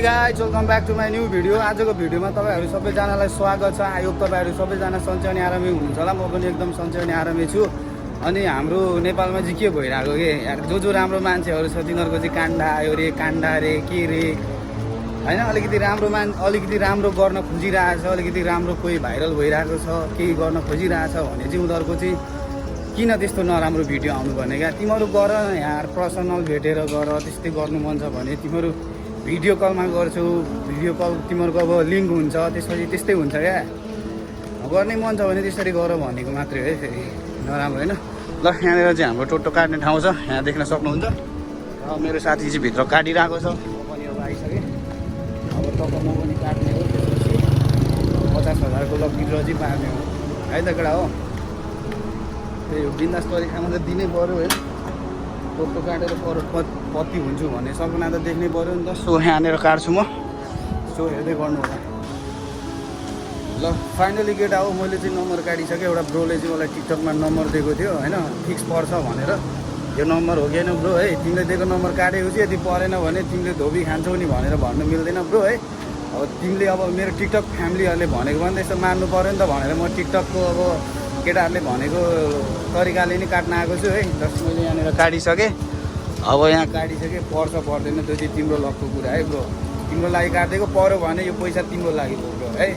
Guys welcome back to my new video. आजको भिडियोमा तपाईँहरू सबैजनालाई स्वागत छ। आयोग तपाईँहरू सबैजना सन्चै अनि आरामै हुनुहुन्छ होला। म पनि एकदम सन्चै अनि आरामै छु। अनि हाम्रो नेपालमा चाहिँ के भइरहेको के यार, जो राम्रो मान्छेहरू छ तिनीहरूको चाहिँ काण्ड आयो रे, काण्ड रे के रे होइन। अलिकति राम्रो गर्न खोजिरहेछ, अलिकति राम्रो कोही भाइरल भइरहेको छ, केही गर्न खोजिरहेछ भने चाहिँ उनीहरूको चाहिँ किन त्यस्तो नराम्रो भिडियो आउनु भने क्या। तिमीहरू गर यार, पर्सनल भेटेर गर। त्यस्तै गर्नु मन छ भने तिमीहरू भिडियो कलमा गर्छौ, भिडियो कल तिमीहरूको अब लिङ्क हुन्छ, त्यसपछि त्यस्तै हुन्छ क्या। गर्ने मन छ भने त्यसरी गर भनेको मात्रै है, फेरि नराम्रो होइन। ल यहाँनिर चाहिँ हाम्रो टोटो काट्ने ठाउँ छ, यहाँ देख्न सक्नुहुन्छ। र मेरो साथी चाहिँ भित्र काटिरहेको छ, म पनि अब आइसकेँ। अब तपाईँ म पनि काट्ने हो, त्यसपछि 50,000को लकिलो चाहिँ पार्ने हो है त केटा हो। त्यही हो, बिन्दास तरिकामा त दिनै पऱ्यो है। टोटो काटेर पति हुन्छु भन्ने सपना त देख्नै पऱ्यो नि त। सो यहाँनिर काट्छु म, सो हेर्दै गर्नु होला। ल फाइनली केटा हो, मैले चाहिँ नम्बर काटिसकेँ। एउटा ब्रोले चाहिँ मलाई टिकटकमा नम्बर दिएको थियो होइन, फिक्स पर्छ भनेर। यो नम्बर हो कि होइन ब्रो है, तिमीले दिएको नम्बर काटेको चाहिँ यदि परेन भने तिमीले धोबी खान्छौ नि भनेर भन्नु मिल्दैन ब्रो है। अब तिमीले अब मेरो टिकटक फ्यामिलीहरूले भनेको भने त्यसो मान्नु पऱ्यो नि त भनेर म टिकटकको अब केटाहरूले भनेको तरिकाले नै काट्न आएको छु है। जस्ट मैले यहाँनिर काटिसकेँ। अब यहाँ काटिसकेँ, पर्छ पर्दैन त्यो चाहिँ तिम्रो लकको कुरा है ब्रो। तिम्रो लागि काटिदिएको, पऱ्यो भने यो पैसा तिम्रो लागि हो ब्रो है।